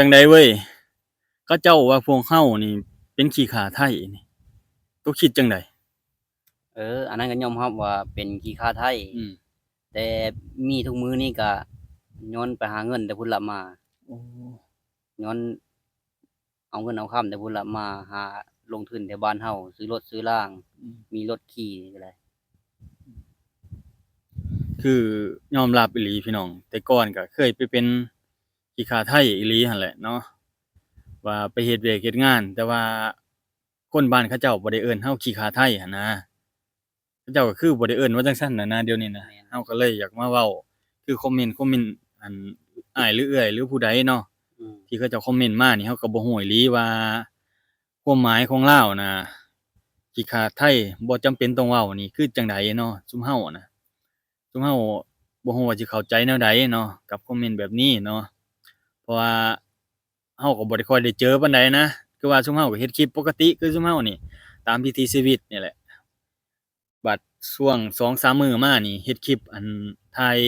ຈັ່ງໃດເວີຍ? ເຂົາເຈົ້າວ່າພວກເຮົານີ້ເປັນຂີ້ຂ້າໄທນີ້ ໂຕຄິດຈັ່ງໃດ? ເອີ ອັນນັ້ນກໍຍອມຮັບວ່າເປັນຂີ້ຂ້າໄທ ອືມ ແຕ່ມີທຸກມື້ນີ້ກໍຍ້ອນໄປຫາເງິນແຕ່ພຸ້ນລະມາ ໂອ້ ຍ້ອນ ເອົາເງິນເອົາຄຳແຕ່ພຸ້ນລະ ມາຫາລົງທຶນແຖວບ້ານເຮົາ ຊື້ລົດຊື້ລາງ ອືມ ມີລົດຂີ່ກໍໄດ້ ຄືຍອມຮັບອີ່ຫຼີພີ່ນ້ອງ ແຕ່ກ່ອນກໍເຄີຍໄປເປັນຂີ້ຂ້າໄທອີ່ຫຼີຫັ້ນແຫຼະເນາະ ວ່າໄປເຮັດວຽກເຮັດງານ ແຕ່ວ່າຄົນບ້ານເຂົາເຈົ້າບໍ່ໄດ້ເອີ້ນເຮົາຂີ້ຂ້າໄທຫັ້ນນາ. ເຂົາເຈົ້າກໍຄືບໍ່ໄດ້ເອີ້ນວ່າຈັ່ງຊັ້ນນະນະ ດຽວນີ້ນະ ແມ່ນ ເຮົາກໍເລີຍຢາກມາເວົ້າ ຄືຄອມເມັນ ຄອມເມັນ ອັນ ອ້າຍ ຫຼື ເອື້ອຍ ຫຼື ຜູ້ໃດເນາະ ອືມ ທີ່ເຂົາເຈົ້າຄອມເມັນມານີ້ ເຮົາກໍບໍ່ຮູ້ອີ່ຫຼີວ່າຄວາມໝາຍຂອງລາວນະ ຂີ້ຂ້າໄທບໍ່ຈຳເປັນຕ້ອງເວົ້ານີ້ຄືຈັ່ງໃດເນາະ ຊຸມເຮົານະ ຊຸມເຮົາບໍ່ຮູ້ວ່າຊິເຂົ້າໃຈແນວໃດເນາະ ກັບຄອມເມັນແບບນີ້ເນາະ ເພາະວ່າ ເຮົາກໍບໍ່ໄດ້ຄ່ອຍໄດ້ເຈີປານໃດນະ ຄືວ່າຊຸມເຮົາກໍເຮັດຄລິບປົກກະຕິ ຄືຊຸມເຮົານີ້ ຕາມວິຖີຊີວິດນີ້ແຫຼະ ບັດຊ່ວງສອງສາມມື້ມານີ້ ເຮັດຄລິບ ອັນ ຖ່າຍ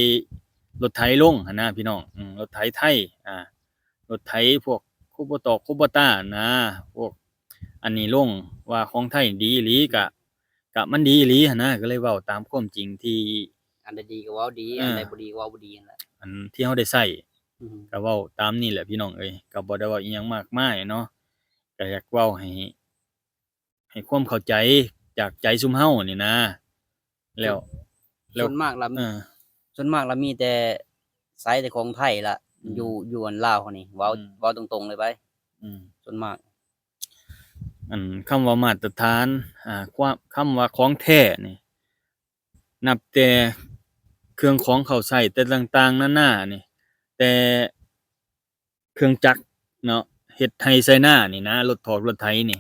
ລົດໄຖລົງຫັ້ນນະພີ່ນ້ອງ ອືມ ລົດໄຖໄທ ອ່າ ລົດໄຖພວກຄູໂບຕອກຄູໂບຕານະ ພວກອັນນີ້ລົງ ວ່າຂອງໄທດີອີ່ຫຼີ ກະ ກະມັນດີອີ່ຫຼີຫັ້ນນະ ກໍເລີຍເວົ້າຕາມຄວາມຈິງທີ່ ອັນໃດດີກໍເວົ້າດີ ເອີ ອັນໃດບໍ່ດີກໍເວົ້າບໍ່ດີຫັ້ນແຫຼະ ອັນທີ່ເຮົາໄດ້ໃຊ້ ອືມ ກໍເວົ້າຕາມນີ້ແຫຼະພີ່ນ້ອງເອີຍ ກໍບໍ່ໄດ້ເວົ້າອີ່ຫຍັງມາກມາຍເນາະ ກໍຢາກເວົ້າໃຫ້ ໃຫ້ຄວາມເຂົ້າໃຈຈາກໃຈຊຸມເຮົານີ້ນະ ແລ້ວ ແລ້ວ ສ່ວນມາກລະ ເອີ ສ່ວນມາກລະມີແຕ່ໃຊ້ແຕ່ຂອງໄທລະ ອືມ ຢູ່ ຢູ່ອັນລາວເຮົານີ້ ເວົ້າ ອືມ ເວົ້າຕົງໆເລີຍໄປ ອືມ ສ່ວນມາກ ອັນ ຄຳວ່າມາດຕະຖານ ອ່າ ຄວາມ ຄຳວ່າຂອງແທ້ນີ້ ນັບແຕ່ເຄື່ອງຂອງເຂົ້າໃຊ້ແຕ່ຕ່າງໆນານານີ້ ແຕ່ເຄື່ອງຈັກເນາະ ເຮັດໄຮ່ໄຖນານີ້ນະ ລົດຖອກລົດໄຖນີ້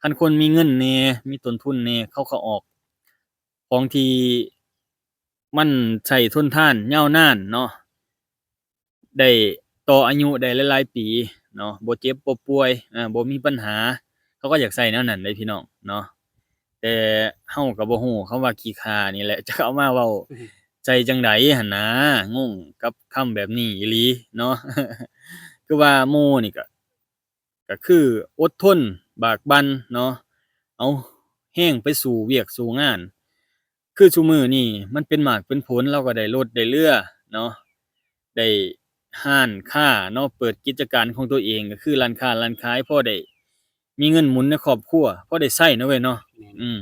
ຄັນຄົນມີເງິນແດ່ ມີຕົ້ນທຶນແດ່ ເຂົາກໍອອກຂອງທີ່ມັນໃຊ້ທົນທານຍາວນານເນາະ ໄດ້ຕໍ່ອາຍຸໄດ້ຫຼາຍໆປີເນາະ ບໍ່ເຈັບບໍ່ປ່ວຍ ເອີ ບໍ່ມີບັນຫາ ເຂົາກໍຢາກໃຊ້ແນວນັ້ນເດ້ພີ່ນ້ອງເນາະ ແຕ່ເຮົາກໍບໍ່ຮູ້ ຄຳວ່າຂີ້ຂ້ານີ້ແຫຼະ ຈັກເອົາມາເວົ້າ ອືມ ໃສ່ຈັ່ງໃດຫັ້ນນາ ງົງກັບຄຳແບບນີ້ອີ່ຫຼີເນາະ ຄືວ່າໝູ່ນີ້ກໍ ກໍຄືອົດທົນບາກບັ່ນເນາະ ເອົາແຮງໄປສູ້ວຽກສູ້ງານ ຄືຊຸມື້ນີ້ມັນເປັນໝາກເປັນຜົນ ລາວກໍໄດ້ລົດໄດ້ເຮືອເນາະ ໄດ້ຮ້ານຄ້າເນາະ ເປີດກິດຈະການຂອງຕົວເອງ ກໍຄືຮ້ານຄ້າຮ້ານຂາຍ ພໍໄດ້ມີເງິນໝູນໃນຄອບຄົວ ພໍໄດ້ໃຊ້ເນາະເວີຍເນາະ ແມ່ນ ອືມ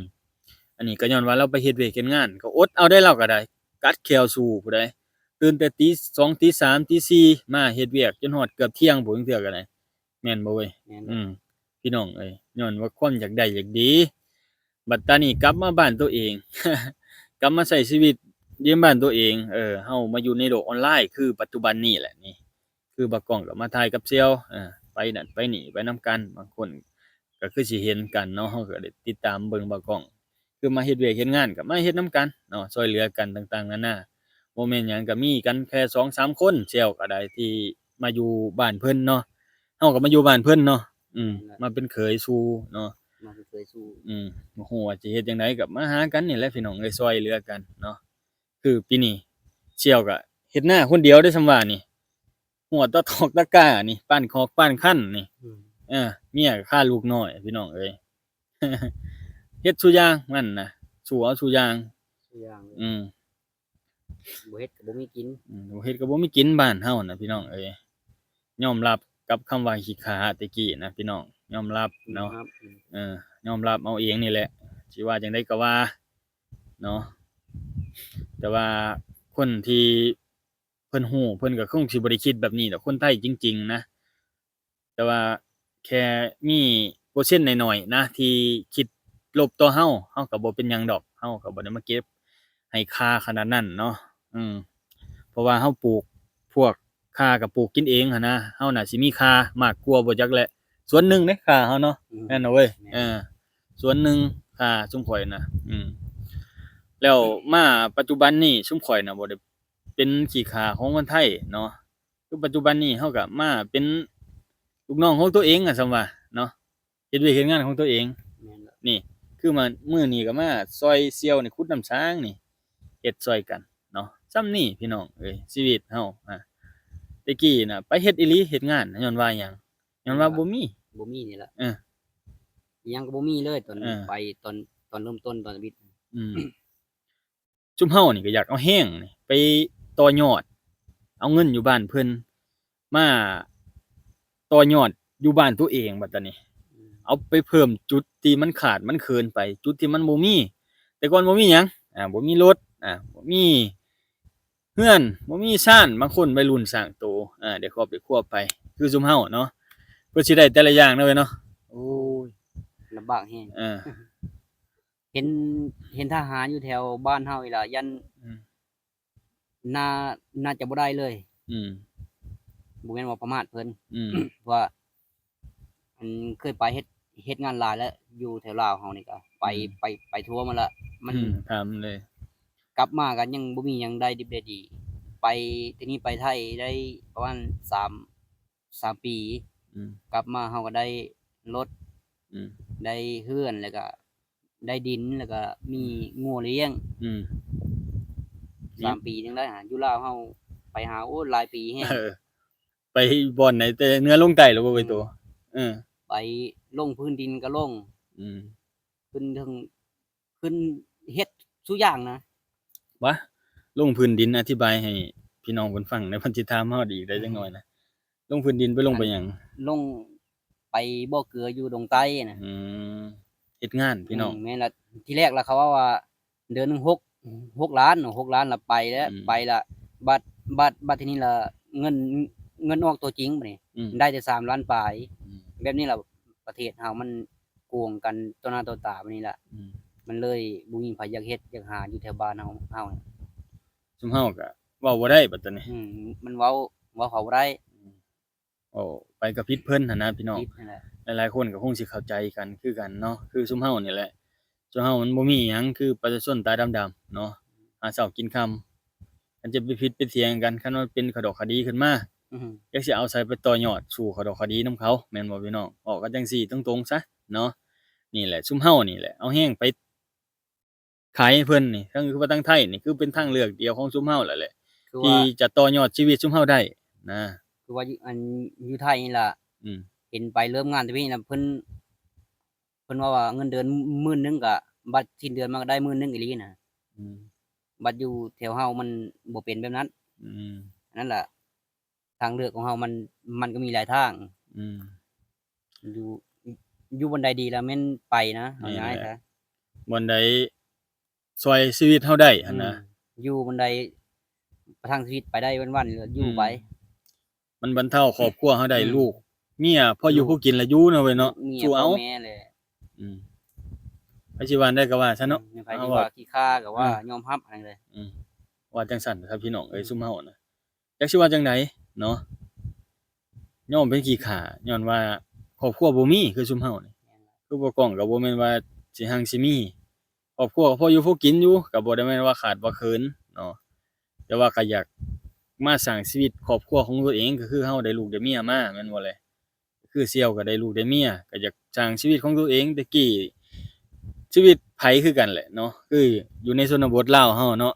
ອັນນີ້ກໍຍ້ອນວ່າລາວໄປເຮັດວຽກເຮັດງານ ກໍອົດເອົາໄດ໋ ລາວກໍໄດ້ກັດແຂ້ວສູ້ພຸ້ນໃດ໋ ຕື່ນແຕ່ຕີສອງ ຕີສາມ ຕີສີ່ ມາເຮັດວຽກຈົນຮອດເກືອບທ່ຽງພຸ້ນ ລາງເທື່ອກໍໄດ້ ແມ່ນບໍ່ເວີຍ? ແມ່ນ ອືມ ພີ່ນ້ອງເອີຍ ຍ້ອນວ່າຄວາມຢາກໄດ້ຢາກດີ ບັດຕານີ້ກັບມາບ້ານຕົວເອງ ກັບມາໃຊ້ຊີວິດຢູ່ບ້ານຕົວເອງ ເອີ ເຮົາມາຢູ່ໃນໂລກອອນລາຍ ຄືປັດຈຸບັນນີ້ແຫຼະນີ້ ຄືບ່າວກ້ອງກໍມາຖ່າຍກັບສ່ຽວ ເອີ ໄປນັ້ນໄປນີ້ໄປນຳກັນ ບາງຄົນກໍຄືຊິເຫັນກັນເນາະ ເຮົາກໍໄດ້ຕິດຕາມເບິ່ງບ່າວກ້ອງ ຄືມາເຮັດວຽກເຮັດງານກໍມາເຮັດນຳກັນເນາະ ຊ່ວຍເຫຼືອກັນຕ່າງໆນານາ ບໍ່ແມ່ນຫຍັງ ກໍມີກັນແຄ່ສອງສາມຄົນ ສ່ຽວກໍໄດ້ທີ່ມາຢູ່ບ້ານເພິ່ນເນາະ ເຮົາກໍມາຢູ່ບ້ານເພິ່ນເນາະ ອືມ ມາເປັນເຂີຍສູ່ເນາະ ມາເປັນເຂີຍສູ່ ອືມ ບໍ່ຮູ້ວ່າຊິເຮັດຈັ່ງໃດ ກໍມາຫາກັນນີ້ແຫຼະພີ່ນ້ອງເອີຍ ຊ່ວຍເຫຼືອກັນເນາະ ຄືປີນີ້ສ່ຽວກໍເຮັດນາຄົນດຽວເດ້ ສ່ຳວ່ານີ້ ຫົວຕະຖອກຕະກ້ານີ້ ປ້ານຂອກປ້ານຄັນນີ້ ອືມ ເອີ ເມຍກໍຄາລູກນ້ອຍ ພີ່ນ້ອງເອີຍ ເຮັດສູ່ຢ່າງມັນນະ ສູ້ເອົາສູ່ຢ່າງ ສູ່ຢ່າງເລີຍ ອືມ ບໍ່ເຮັດກໍບໍ່ມີກິນ ອືມ ບໍ່ເຮັດກໍບໍ່ມີກິນ ບ້ານເຮົານະ ພີ່ນ້ອງເອີຍ ຍອມຮັບກັບຄຳວ່າຂີ້ຂ້າແຕ່ກີ້ນະ ພີ່ນ້ອງ ຍອມຮັບເນາະ ຍອມຮັບ ເອີ ຍອມຮັບເອົາເອງນີ້ແຫຼະ ຊິວ່າຈັ່ງໃດກໍວ່າເນາະ ແຕ່ວ່າຄົນທີ່ ເພິ່ນຮູ້ ເພິ່ນກໍຄົງຊິບໍ່ໄດ້ຄິດແບບນີ້ດອກ ຄົນໄທຈິງໆນະ ແຕ່ວ່າແຄ່ມີເປີເຊັນໜ້ອຍໆນະ ທີ່ຄິດລົບຕໍ່ເຮົາ ເຮົາກໍບໍ່ເປັນຫຍັງດອກ ເຮົາກໍບໍ່ໄດ້ມາເກັບໃຫ້ຄ່າຂະໜາດນັ້ນເນາະ ອືມ ເພາະວ່າເຮົາປູກ ພວກຄ່າກໍປູກກິນເອງຫັ້ນນະ ເຮົາໜ້າຊິມີຄ່າມາກກວ່າບໍ່ຈັກແຫຼະ ສ່ວນໜຶ່ງເດ້ຄ່າເຮົາເນາະ ອືມ ແມ່ນເນາະເວີຍ ແມ່ນ ເອີ ສ່ວນໜຶ່ງຄ່າຊຸມຂ້ອຍນະ ອືມ ແລ້ວມາປັດຈຸບັນນີ້ ຊຸມຂ້ອຍນະບໍ່ໄດ້ ເປັນຂີ້ຂ້າຂອງຄົນໄທເນາະ ຄືປັດຈຸບັນນີ້ເຮົາກໍມາເປັນລູກນ້ອງຂອງຕົວເອງອະ ສ່ຳວ່າເນາະ ເຮັດວຽກເຮັດງານຂອງຕົວເອງ ແມ່ນແລ້ວ ນີ້ ຄືມາມື້ນີ້ກໍມາຊ່ອຍສ່ຽວນີ້ ຂຸດນ້ຳສ້າງນີ້ ເຮັດຊ່ອຍກັນເນາະ ສ່ຳນີ້ພີ່ນ້ອງເອີຍ ຊີວິດເຮົາ ອາ ແຕ່ກີ້ນະ ໄປເຮັດອີ່ຫຼີ ເຮັດງານ ຍ້ອນວ່າຫຍັງ? ຍ້ອນວ່າບໍ່ມີ ບໍ່ມີນີ້ລະ ເອີ ອີ່ຫຍັງກໍບໍ່ມີເລີຍ ຕອນ ເອີ ໄປ ຕອນ ຕອນເລີ່ມຕົ້ນ ຕອນຊີວິດ ອືມ ຊຸມເຮົານີ້ກໍຢາກເອົາແຮງນີ້ໄປຕໍ່ຍອດ ເອົາເງິນຢູ່ບ້ານເພິ່ນມາຕໍ່ຍອດຢູ່ບ້ານຕົວເອງ ບັດຕານີ້ ອືມ ເອົາໄປເພີ່ມຈຸດທີ່ມັນຂາດມັນເຂີນໄປ ຈຸດທີ່ມັນບໍ່ມີ ແຕ່ກ່ອນບໍ່ມີຫຍັງ ອາ ບໍ່ມີລົດ ອາ ບໍ່ມີເຮືອນ ບໍ່ມີຊານ ບາງຄົນໄວລຸ້ນສ້າງໂຕ ອາ ໄດ້ຄອບໄດ້ຄົວໄປ ຄືຊຸມເຮົາເນາະ ເພື່ອຊິໄດ້ແຕ່ລະຢ່າງເນາະ ເອີຍເນາະ ໂອ້ຍ ລຳບາກແຮງ ເອີ ເຫັນ ເຫັນທ່າຫານຢູ່ແຖວບ້ານເຮົານີ້ລະ ຢ້ານ ອືມ ໜ້າ ໜ້າຈະບໍ່ໄດ້ເລີຍ ອືມ ບໍ່ແມ່ນວ່າປະໝາດເພິ່ນ ອືມ ເພາະວ່າ ອັນ ເຄີຍໄປເຮັດ ເຮັດງານຫຼາຍແລ້ວ ຢູ່ແຖວລາວເຮົານີ້ກະໄປ ອືມ ໄປ ໄປທົ່ວໝົດລະ ມັນ ອືມ ຖາມເລີຍ ກັບມາກະຍັງບໍ່ມີຫຍັງໄດ້ດິບໄດ້ດີ ໄປ ທີນີ້ໄປໄທໄດ້ປະມານສາມ ສາມປີ ອືມ ກັບມາເຮົາກໍໄດ້ລົດ ອືມ ໄດ້ເຮືອນ ແລ້ວກໍໄດ້ດິນ ແລ້ວກໍມີ ອືມ ງົວລ້ຽງ ອືມ ສາມປີຈັ່ງໄດ້ຫາ ຢູ່ລາວເຮົາໄປຫາ ໂອ້ ຫຼາຍປີແຮງ ເອີ ໄປບ່ອນໃດ ແຕ່ເໜືອລົງໃຕ້ແລ້ວບໍ່ໄປໂຕ ອືມ ເອີ ໄປລົງພື້ນດິນກໍລົງ ອືມ ຂຶ້ນເທິງ ຂຶ້ນເຮັດສູ່ຢ່າງນະ ວະ ລົງພື້ນດິນ ອະທິບາຍໃຫ້ພີ່ນ້ອງເພິ່ນຟັງແດ່ ເພິ່ນຊິຖາມເຮົາອີກໄດ້ຈັກໜ້ອຍນະ ອືມ ລົງພື້ນດິນໄປລົງໄປຫຍັງ? ລົງໄປບໍ່ເກືອຢູ່ດົງໃຕ້ນະ ອືມ ເຮັດງານພີ່ນ້ອງ ອືມ ແມ່ນລະ ທີແລກລະເຂົາເວົ້າວ່າເດືອນໜຶ່ງຫົກ ຫົກລ້ານເນາະ ຫົກລ້ານລະໄປແລ້ວ ອືມ ໄປລະ ບັດ ບັດ ບັດທີນີ້ລະເງິນ ເງິນອອກຕົວຈິງບັດນີ້ ອືມ ໄດ້ແຕ່ສາມລ້ານປາຍ ອືມ ແບບນີ້ລະ ປະເທດເຮົາມັນໂກງກັນຕໍ່ໜ້າຕໍ່ຕາແບບນີ້ລະ ອືມ ມັນເລີຍບໍ່ມີໃຜຢາກເຮັດຢາກຫາຢູ່ແຖວບ້ານເຮົາ ເຮົາ ຊຸມເຮົາກະເວົ້າບໍ່ໄດ້ບັດຕອນນີ້ ອືມ ມັນເວົ້າ ເວົ້າເຂົາບໍ່ໄດ້ ອືມ ເວົ້າໄປກະຜິດເພິ່ນຫັ້ນນະພີ່ນ້ອງ ຜິດຫັ້ນແຫຼະ ຫຼາຍໆຄົນກະຄົງຊິເຂົ້າໃຈກັນຄືກັນເນາະ ຄືຊຸມເຮົານີ້ແຫຼະ ຊຸມເຮົາມັນບໍ່ມີຫຍັງ ຄືປະຊາຊົນຕາດຳໆເນາະ ຫາເຊົ້າກິນຄ່ຳ ຄັນຈະໄປຜິດໄປຖຽງກັນ ຄັນວ່າເປັນຂະດອກຄະດີຂຶ້ນມາ ອືຮຶ ຈັກຊິເອົາໃສໄປຕໍ່ຍອດສູ່ຂະດອກຄະດີນຳເຂົາ ແມ່ນບໍ່ພີ່ນ້ອງ? ເວົ້າກັນຈັ່ງຊີ້ຕົງໆຊະເນາະ ນີ້ແຫຼະ ຊຸມເຮົານີ້ແຫຼະ ເອົາແຮງໄປຂາຍໃຫ້ເພິ່ນນີ້ ຄືວ່າທາງໄທນີ້ ຄືເປັນທາງເລືອກດຽວຂອງຊຸມເຮົາແລ້ວແຫຼະ ທີ່ຈະຕໍ່ຍອດຊີວິດຊຸມເຮົາໄດ້ນະ ຄືວ່າຢູ່ ອັນ ຢູ່ໄທນີ້ລະ ອືມ ເຫັນໄປເລີ່ມງານແຕ່ພີ້ນະ ເພິ່ນ ເພິ່ນເວົ້າວ່າເງິນເດືອນໝື່ນໜຶ່ງກະ ບັດສິ້ນເດືອນມາກະໄດ້ໝື່ນໜຶ່ງອີ່ຫຼີນະ ອືມ ບັດຢູ່ແຖວເຮົາມັນບໍ່ເປັນແບບນັ້ນ ອືມ ອັນນັ້ນລະ ທາງເລືອກຂອງເຮົາມັນ ມັນກະມີຫຼາຍທາງ ອືມ ຢູ່ ຢູ່ບ່ອນໃດດີລະແມ່ນໄປນະ ເອົາງ່າຍຊະ ບ່ອນໃດຊ່ອຍຊີວິດເຮົາໄດ້ຫັ້ນນະ ອືມ ຢູ່ບ່ອນໃດປະທັງຊີວິດໄປໄດ້ວັນໆ ຢູ່ໄປ ອືມ ມັນບັນເທົາຄອບຄົວເຮົາໄດ້ ອືມ ລູກເມຍພໍຢູ່ ລູກ ພໍກິນລະຢູ່ເນາະເວີຍເນາະ ເມຍ ສູ້ເອົາ ພໍ່ແມ່ແຫຼະ ອືມ ໃຜຊິວ່າແນວໃດກະວ່າຊະເນາະ ອືມ ໃຜຊິວ່າຂີ້ຄ້າກະວ່າ ອືມ ຍອມຮັບຫັ້ນເລີຍ ອືມ ວ່າຈັ່ງຊັ້ນຊະພີ່ນ້ອງເອີຍ ອືມ ຊຸມເຮົານະ ຈັກຊິວ່າຈັ່ງໃດເນາະ ຍອມເປັນຂີ້ຂ້າ ຍ້ອນວ່າຄອບຄົວບໍ່ມີຄືຊຸມເຮົານີ້ ແມ່ນລະ ຄືບໍ່ກ້ອງກະບໍ່ແມ່ນວ່າຊິຮັ່ງຊິມີ ຄອບຄົວກະພໍຢູ່ພໍກິນຢູ່ ກະບໍ່ໄດ້ແມ່ນວ່າຂາດວ່າເຂີນເນາະ ແຕ່ວ່າກະຢາກມາສ້າງຊີວິດຄອບຄົວຂອງຕົວເອງ ກະຄືເຮົາໄດ້ລູກໄດ້ເມຍມາແມ່ນບໍ່ແຫຼະ ຄືສ່ຽວກະໄດ້ລູກໄດ້ເມຍ ກະຢາກສ້າງຊີວິດຂອງຕົວເອງ ແຕ່ກີ້ຊີວິດໃຜຄືກັນແຫຼະເນາະ ຄືຢູ່ໃນຊົນນະບົດລາວເຮົາເນາະ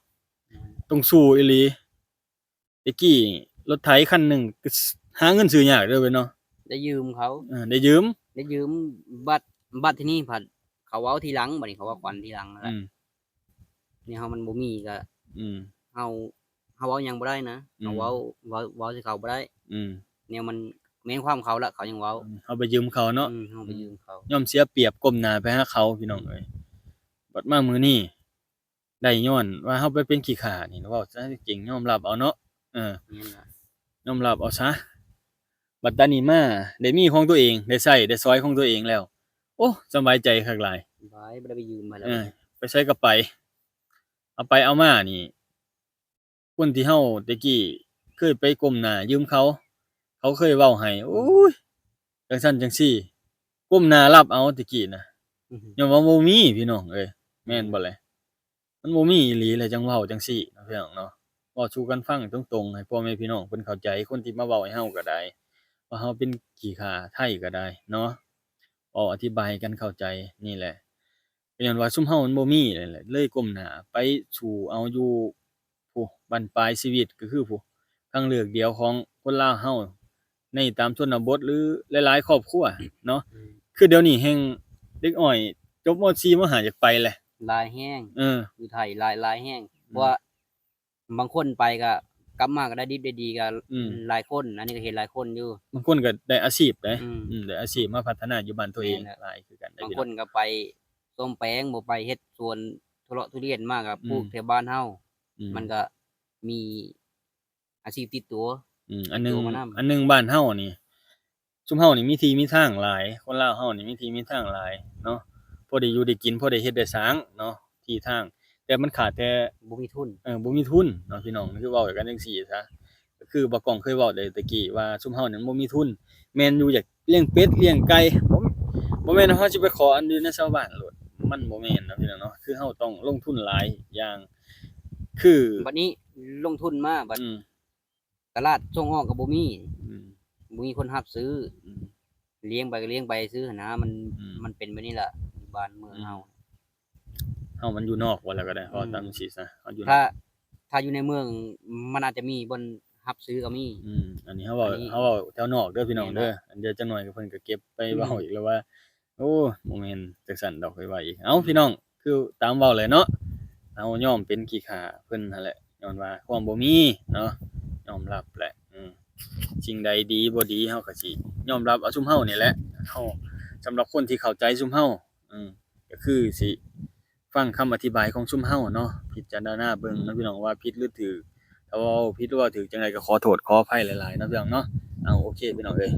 ອືມ ຕ້ອງສູ້ອີ່ຫຼີ ແຕ່ກີ້ລົດໄຖຄັນໜຶ່ງ ຫາເງິນຊື້ຍາກເດີເວີຍເນາະ ໄດ້ຢືມເຂົາ ເອີ ໄດ້ຢືມ ໄດ້ຢືມ ບັດ ບັດທີນີ້ພັດເຂົາເວົ້າທີຫຼັງ ບັດນີ້ເຂົາວ່າຂວັນທີຫຼັງຫັ້ນແຫຼະ ອືມ ນີ້ເຮົາມັນບໍ່ມີກະ ອືມ ເຮົາ ເຮົາເວົ້າຫຍັງບໍ່ໄດ້ນະ ອືມ ເຮົາເວົ້າ ເວົ້າ ເວົ້າໃສ່ເຂົາບໍ່ໄດ້ ອືມ ແນວມັນແມ່ນຄວາມເຂົາລະ ເຂົາຍັງເວົ້າ ອືມ ເຮົາໄປຢືມເຂົາເນາະ ອືມ ເຮົາໄປຢືມເຂົາ ອືມ ຍອມເສຍປຽບກົ້ມໜ້າໄປຫາເຂົາ ພີ່ນ້ອງເອີຍ ບັດມາມື້ນີ້ ໄດ້ຍ້ອນວ່າເຮົາໄປເປັນຂີ້ຂ້ານີ້ ເວົ້າຊະຈິງຍອມຮັບເອົາເນາະ ເອີ ແມ່ນລະ ຍອມຮັບເອົາຊະ ບັດຕານີ້ມາໄດ້ມີຂອງຕົວເອງ ໄດ້ໃຊ້ໄດ້ສອຍຂອງຕົວເອງແລ້ວ ໂອ້ ສະບາຍໃຈຄັກຫຼາຍ ສະບາຍ ບໍ່ໄດ້ໄປຢືມໃຜແລ້ວ ເອີ ໄປໃສກະໄປ ເອົາໄປເອົາມານີ້ ຄົນທີ່ເຮົາແຕ່ກີ້ເຄີຍໄປກົ້ມໜ້າຢືມເຂົາ ເຂົາເຄີຍເວົ້າໃຫ້ ໂອ້ຍ ຈັ່ງຊັ້ນຈັ່ງຊີ້ ກົ້ມໜ້າຮັບເອົາແຕ່ກີ້ນະ ອືຮຶ ຍ້ອນວ່າບໍ່ມີພີ່ນ້ອງເອີຍ ແມ່ນບໍ່ແລະ ມັນບໍ່ມີອີ່ຫຼີແລະ ຈັ່ງເວົ້າຈັ່ງຊີ້ເນາະ ພີ່ນ້ອງເນາະ ເວົ້າສູ່ກັນຟັງຕົງໆ ໃຫ້ພໍ່ແມ່ພີ່ນ້ອງເພິ່ນເຂົ້າໃຈ ຄົນທີ່ມາເວົ້າໃຫ້ເຮົາກະໄດ້ ວ່າເຮົາເປັນຂີ້ຂ້າໄທກະໄດ້ເນາະ ເວົ້າອະທິບາຍໃຫ້ກັນເຂົ້າໃຈ ນີ້ແຫຼະ ກະຍ້ອນວ່າຊຸມເຮົາມັນບໍ່ມີນັ້ນແຫຼະ ເລີຍກົ້ມໜ້າໄປສູ້ເອົາຢູ່ພຸ້ນ ບັ້ນປາຍຊີວິດກະຄືພຸ້ນ ຂ າງເລືອກດຽວຂອງຄົນລາວເຮົາ ໃນຕາມຊົນນະບົດ ຫຼື ຫຼາຍໆຄອບຄົວເນາະ. ອືມ ຄືດຽວນີ້ແຮ່ງເດັກນ້ອຍຈົບ ມ.ສີ່ ມ.ຫ້າ ຢາກໄປແຫຼະ. ຫຼາຍແຮງ. ເອີ ຢູ່ໄທຫຼາຍ ຫຼາຍແຮງ. ອືມ ເພາະວ່າບາງຄົນໄປກໍກັບມາກໍໄດ້ດິບໄດ້ດີກໍ ອືມ ຫຼາຍຄົນ. ອັນນີ້ກໍເຫັນຫຼາຍຄົນຢູ່. ບາງຄົນກໍໄດ້ອາຊີບເດ້. ອືມ ອືມ ໄດ້ອາຊີບມາພັດທະນາຢູ່ບ້ານຕົວເອງ. ແມ່ນແຫຼະ. ຫຼາຍຄືກັນເດ້. ບາງຄົນກໍໄປສ້ອມແປງ ບໍ່ໄປເຮັດສວນທຸເລາະທຸລຽນມາກໍ ອືມ ປູກແຖວບ້ານເຮົາ. ອືມ ມັນກໍມີ ອາຊີບຕິດຕົວ. ອືມ ອັນໜຶ່ງ ຕິດຕົວມານຳ. ອັນໜຶ່ງ ບ້ານເຮົານີ້ ຊຸມເຮົານີ້ມີທີ່ມີທາງຫຼາຍ, ຄົນລາວເຮົານີ້ມີທີ່ມີທາງຫຼາຍເນາະ, ພໍໄດ້ຢູ່ໄດ້ກິນ, ພໍໄດ້ເຮັດໄດ້ສ້າງເນາະ, ທີ່ທາງ, ແຕ່ມັນຂາດແຕ່ ບໍ່ມີທຶນ. ເອີ ບໍ່ມີທຶນເນາະພີ່ນ້ອງ, ຄືເວົ້າກັນຈັ່ງຊີ້ຊະ. ຄືບ່າວກ້ອງເຄີຍເວົ້າແຕ່ຕະກີ້ວ່າ ຊຸມເຮົານີ້ບໍ່ມີທຶນ, ແມ່ນຢູ່ຢາກລ້ຽງເປັດລ້ຽງໄກ່, ບໍ່ ບໍ່ແມ່ນວ່າເຮົາຊິໄປຂໍອັນຢູ່ນຳຊາວບ້ານໂລດ, ມັນບໍ່ແມ່ນເນາະພີ່ນ້ອງເນາະ. ຄືເຮົາຕ້ອງລົງທຶນຫຼາຍຢ່າງ, ຄື ບັດນີ້ລົງທຶນມາ ບັດ ອືມ ຕະຫຼາດສົ່ງອອກກໍບໍ່ມີ. ອືມ ບໍ່ມີຄົນຮັບຊື້. ອືມ ລ້ຽງໄປກໍລ້ຽງໄປຊື່ຫັ້ນນະ. ມັນ ອືມ ມັນເປັນແບບນີ້ລະ ບ້ານເມືອງເຮົາ. ອືມ ເຮົາມັນຢູ່ນອກວ່າແລ້ວກໍໄດ້, ເວົ້າ ອືມ ຕາມຊີ້ຊະ, ເຮົາຢູ່ ຖ້າ ນອກ ຖ້າຢູ່ໃນເມືອງມັນອາດຈະມີບ່ອນຮັບຊື້ກໍມີ. ອືມ ອັນນີ້ເຮົາເວົ້າ ເຮົາເວົ້າແຖວນອກເດີພີ່ນ້ອງເດີ. ແມ່ນລະ. ອັນດຽວຈັກໜ້ອຍກໍເພິ່ນກໍເກັບໄປ ອືມ ເວົ້າອີກແລ້ວວ່າ ໂອ້ ບໍ່ແມ່ນຈັ່ງຊັ້ນດອກ ຂ້ອຍວ່າອີກ. ເອົ້າ ອືມ ພີ່ນ້ອງ, ຄືຕາມເວົ້າແຫຼະເນາະ, ເຮົາຍອມເປັນຂີ້ຂ້າເພິ່ນຫັ້ນແຫຼະ ຍ້ອນວ່າຄວາມບໍ່ມີເນາະ, ຍອມຮັບແຫຼະ. ອືມ ສິ່ງໃດດີບໍ່ດີ ເຮົາກໍຊິຍອມຮັບເອົາຊຸມເຮົານີ້ແຫຼະ. ເຮົາ ສຳລັບຄົນທີ່ເຂົ້າໃຈຊຸມເຮົາ ອືມ ກໍຄືຊິຟັງຄຳອະທິບາຍຂອງຊຸມເຮົາເນາະ, ພິຈາລະນາເບິ່ງເນາະ ອືມ ພີ່ນ້ອງ ວ່າຜິດຫຼືຖືກ. ຖ້າເວົ້າຜິດ ຫຼື ເວົ້າຖືກຈັ່ງໃດ ກໍຂໍໂທດຂໍອະໄພຫຼາຍໆເນາະ ພີ່ນ້ອງເນາະ. ເອົາ ໂອເຄ ພີ່ນ້ອງເອີຍ.